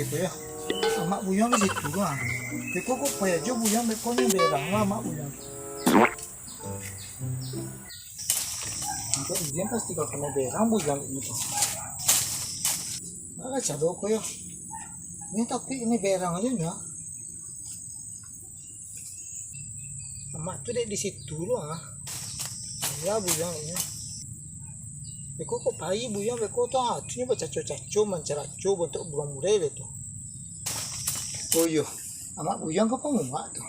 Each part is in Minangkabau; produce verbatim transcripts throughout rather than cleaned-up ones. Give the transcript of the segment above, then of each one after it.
Yo, amak buyuang di situ tu, ah. Beko ko pai ajo buyuang, beko nyo berang lah amak buyuang. Angkek ujian pasti ka kanai berang buyuang ini tu. Alah, caro ko yo. Ni tapi ini berang ajo nyo. Amak tu dek di situ tu, ah. Alah buyuang ini. Beko ko pai buyuang, beko tu, ah, tu nyo bacaco-caco, mancaraco bantuak buruang murai be tu. Oh iyo, amak buyuang ka pamuak tu.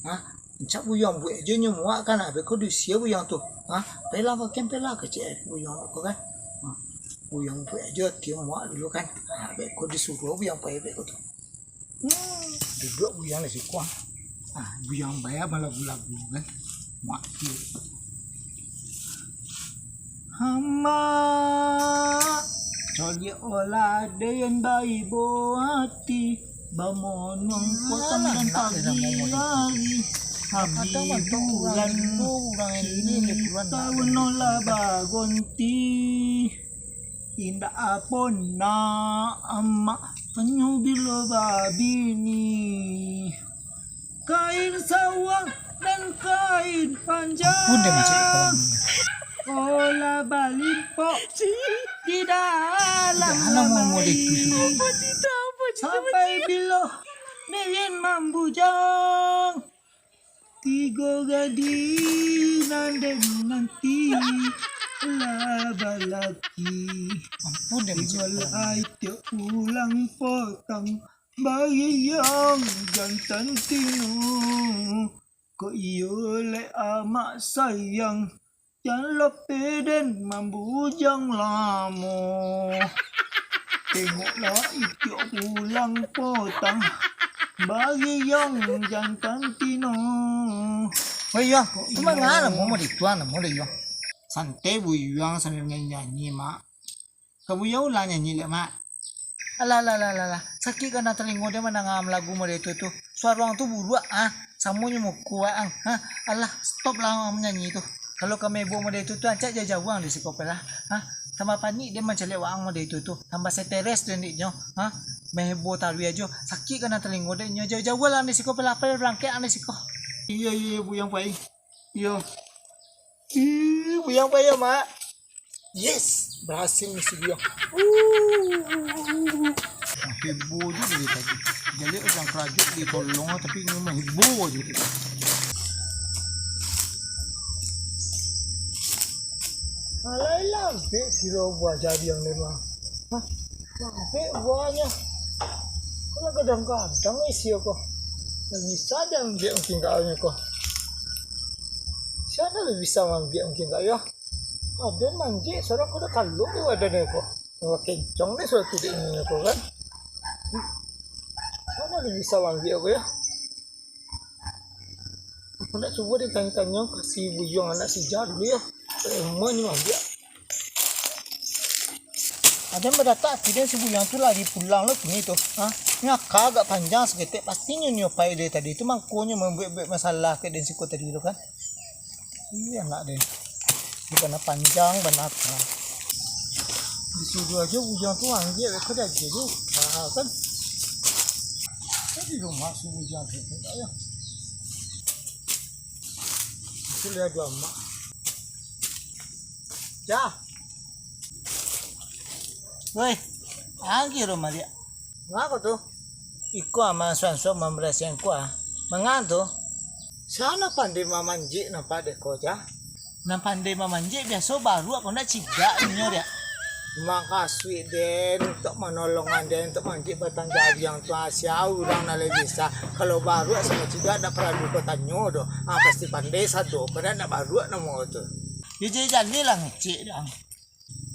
Ha? Rancak buyuang buek ajo nyo muak kan, ah, beko diusia buyuang tu. Ha? Pailah bakian, pailah kecek buyuang ko kan. Ha? Buyuang buek ajo ati muak dulu kan. Ha, beko disuruah buyuang pai beko tu. Hmm, duduak buyuang di siko, ah. Ah, buyuang baya malagu-lagu kan. Muak tu. Amak, coliak olah den baibo ati, bamonuang potang dan pagi hari. Habih bulan, kini taun no lah bagonti. Indak apo nak, amak, hanyo bilo babini. Kain sawah dan kain panjang. Ampun deh, Mak Cik, kalau ni. Olah balimpok di dalam lamari. Sampai bilo mirin mambujang. Tigo gadih nan den nanti lah balaki. Ampun deh, Mak Cik, kalau ni. Tigo lai tiok pulang potang. Bariang jantan tino, kok iyo lai amak sayang, jan lapeh den mambujang lamo. Tengoklah itiok pulang potang, bariang jantan tino. Weh, Yuang, kok tu manga iyo namo model tu, ah, namo deh, Yuang. Santai, Buyuang, sambil nyanyi-nyanyi, Mak. Ka Buyuang ulang nyanyi liak, Mak. Alah, alah, alah, alah, alah. Sakik ka nan talingo dek mandanga lagu model itu tu. Suaro ang tu buruak, ah. Samonyo muko ang, ha. Alah, stop lah ang manyanyi tu. Kalau ka mahibur model itu tu, ancak jauah-jauah ang dari siko lah, ha. Tambah panik den mancaliak waang model itu tu. Tambah stres den dek nyo, ha. Mahibur taruih ajo. Sakik ka nan talingo dek nyo, jauah-jauah lah ang dari siko lah. Pai barangkek ang dari siko. Iyo, iyo, iyo, Buyuang pai. Iyo. Ih, Buyuang pai yo, Mak. Yes, berhasil misi Buyuang. Uh. Heboh jo dari tadi. Jadi urang karajo ditolong, tapi inyo mah heboh jo. Alah, lambek kiro buah jariang ni mah. Hah? Lambek buahnyo. Kok lah gadang-gadang isi ko. Lah bisa diambiak mungkin kak nyo ko. Sia nan bisa maambiak mungkin kak yo? Aden manjek, surang ko dah kaluak di wadannyo ko. Wah, kencang ni suatu dek inyo ko kan. Sia nan bisa maambiak ko yo? Aku nak cubo ditanyo-tanyo ka si Buyuang anak si Jah dulu yo. Lamo nyo maambiak. Aden badatak ati den si Buyuang tu lari pulang lo kini tu. Ha? Nyo aka agak panjang saketek, pasti nyo nio pai dari tadi tu, mangkonyo mambuek-buek masalah ka den siko tadi tu kan. Iyo, anak den. Bukannyo panjang bana aka. Disuruah ajo Buyuang tu manjek, beko diagiah juo. Ha, kan? Kan di rumah si Buyuang tu, tak yo. Itu lihat dua mak. Jah. Woi, anggi rumah dia. Manga ko tu? Iko amak suang-suang mambarasiahan ko ah. Manga tu? Sia nan pandai mamanjek nampak dek ko, Jah? Nan pandai mamanjek biaso baruak ko, ndak cigak inyo dia. Makasuik den untuak manolong aden untuak manjek batang jariang tu, ah, sia urang nan lai bisa. Kalau baruak samo cigak ndak paralu ko tanyo doh. Ah, pasti pandai sado, padahal ndak baruak namo tu. Yo, jadi jaleh lah ngecek dang.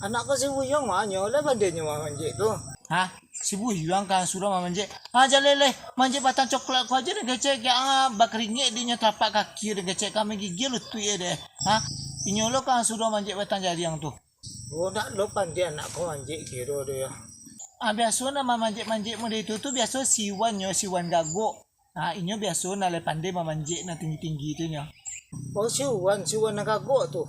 Anak ko si Buyuang ma nyo, lah pandai nyo mamanjek tu. Hah? Si Buyuang ka ang suruah mamanjek? Ha, jaleh leh, manjek batang coklat ko ajo den kecek, kek ang bakaringek di nyo tapak kaki den kecek, ka manggigil lutuik e deh. Ha? Inyo lo ka ang suruah manjek batang jariang tu. Oh, ndak lo pandai anak ko manjek kiro tu yo. Ah, biaso nan mamanjek-manjek model itu tu biaso si Wan nyo, si Wan Gagok. Ah, inyo biaso nan lai pandai mamanjek nan tinggi-tinggi tu nyo. Oh, si Wan, si Wan nan gagok tu.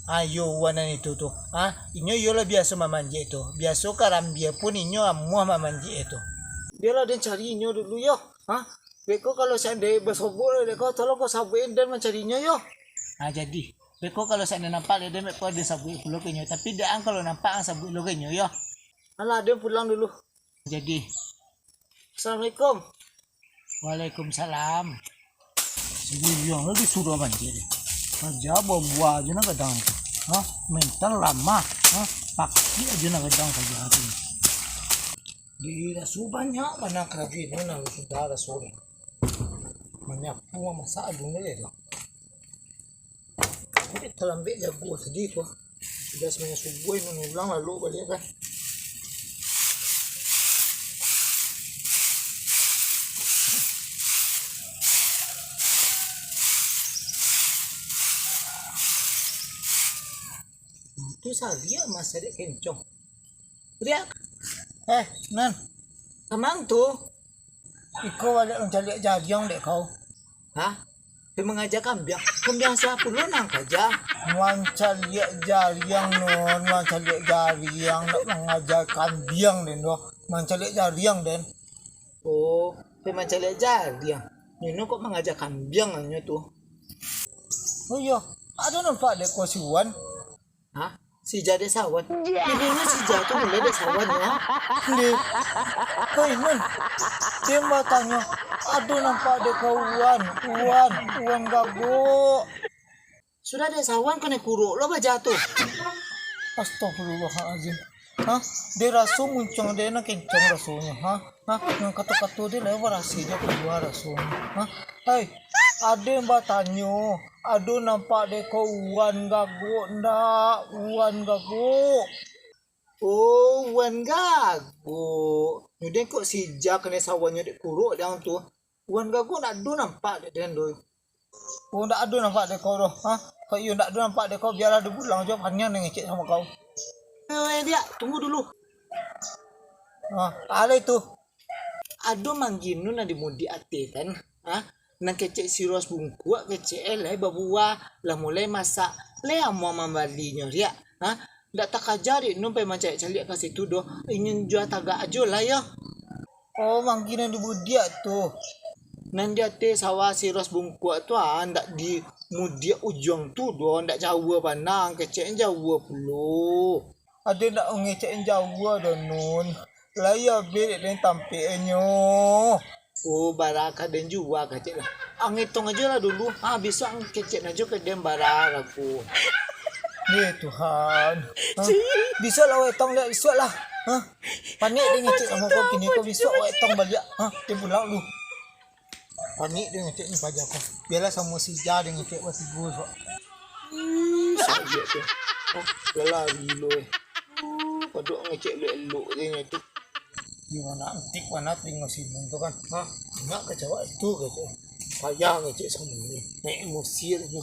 Ah, iyo, Wan nan itu tu. Ah, inyo iyo lah biaso mamanjek tu. Biaso karambia pun inyo amuah mamanjek tu. Bialah den cari inyo dulu yo. Ha? Beko kalau seandai basobok dek kau, tolong kau sabuik den mancari inyo yo. Ha, jadi. Beko kalau seandai nampak dek den, beko den sabuik pulo ka inyo. Tapi dek ang kalau nampak, ang sabuik lo ka inyo yo. Alah, den pulang dulu. Jadi. Assalamualaikum. Waalaikumsalam. Sibuyuang lah disuruah banjir. Kaja babuah aja nan gadang tu. Ha? Mental lamah. Ha? Pakik aja nan gadang kaja tu. Di raso banyak bana karajo inyo nan sudah raso ni. Manyapu, mamasak, aduh ni tu. Tapi talambek jago tadi tu. Sudah sambahyang subuh, inun ulang lalu baliak kan. Tu saliak masa dek kencong. Riak. Eh, Nan. Kamang tu? Iko baliak mancaliak jariang dek kau. Hah? Pai mangaja kambiang? Kambiang sia pulo nan kaja? Mancaliak jariang, Nun. Mancaliak jariang, nak mangaja kambiang den doh. Mancaliak jariang den. Oh, pai mancaliak jariang. Nino kok mangaja kambiang nyo tu? Oh iyo, ado nampak dek ko si Wan? Hah? Si Ja dek Sawan? Inyo si Ja tu mulai dek Sawan, yo? Deh, kau Inun, den batanyo, ado nampak dek kau Wan, Wan, Wan Gagok. Sudah dek Sawan kanai kurok lo baja tu. Astagfirullahalazim. Ha? Dek raso muncuang dek nan kencang rasonyo, ha? Ha? Nan kato-kato dek lai barasih dek kalua rasonyo, ha? Hai, aden batanyo, ado nampak dek ko Wan Gagok ndak? Wan Gagok. Oh, Wan Gagok. Nyo den kok si Ja kanai Sawannyo dek kurok dek ang tu. Wan Gagok ndak ado nampak dek den doh. Oh, ndak ado nampak dek kau doh, ha? Kok iyo ndak ado nampak dek kau, bialah den pulang jo, paniang den ngecek samo kau. Eh, Diak, tunggu dulu. Ha, alai tu. Ado manggi nu nan di mudiak ateh kan, ha? Nan kecek si Ros Bungkuak, kecek e lai babuah, lah mulai masak, lai amuah mambalinyo, Diak, ha? Ndak takaja dek nu pai mancaliak-caliak ka situ doh, inyo jua tagak ajo lah, yo. Oh, manggi nan di mudiak tu. Nan di ateh sawah si Ros Bungkuak tu, ah, ndak di mudiak ujuang tu doh, ndak jauah bana, kecek jauah pulo. Ado ndak ngecek jauah doh, Nun. Lai abih dek den tampeknyo. Oh, bara ka den jua kecek lah. Ang etong ajo lah dulu. Ha, bisuak ang kecek ajo ka den bara rago. Ye Tuhan. Ha? Bisuak lah, wai tong, liak bisuak lah. Ha? Panek den ngecek samo kau kini, kau bisuak wai tong baliak. Ha? Den pulang dulu. Panek den ngecek ni paja kau. Bialah samo si Ja den ngecek batigo, suak. Ih, sabiak tu. Ha? Bialah gilo, eh. Uh, padok ngecek elok-elok je ngecek. Di mana antik mana tengok si Nun tu kan. Ha? Ingat kecewa itu kecek. Payah ngecek samo ni. Naik emosi tu.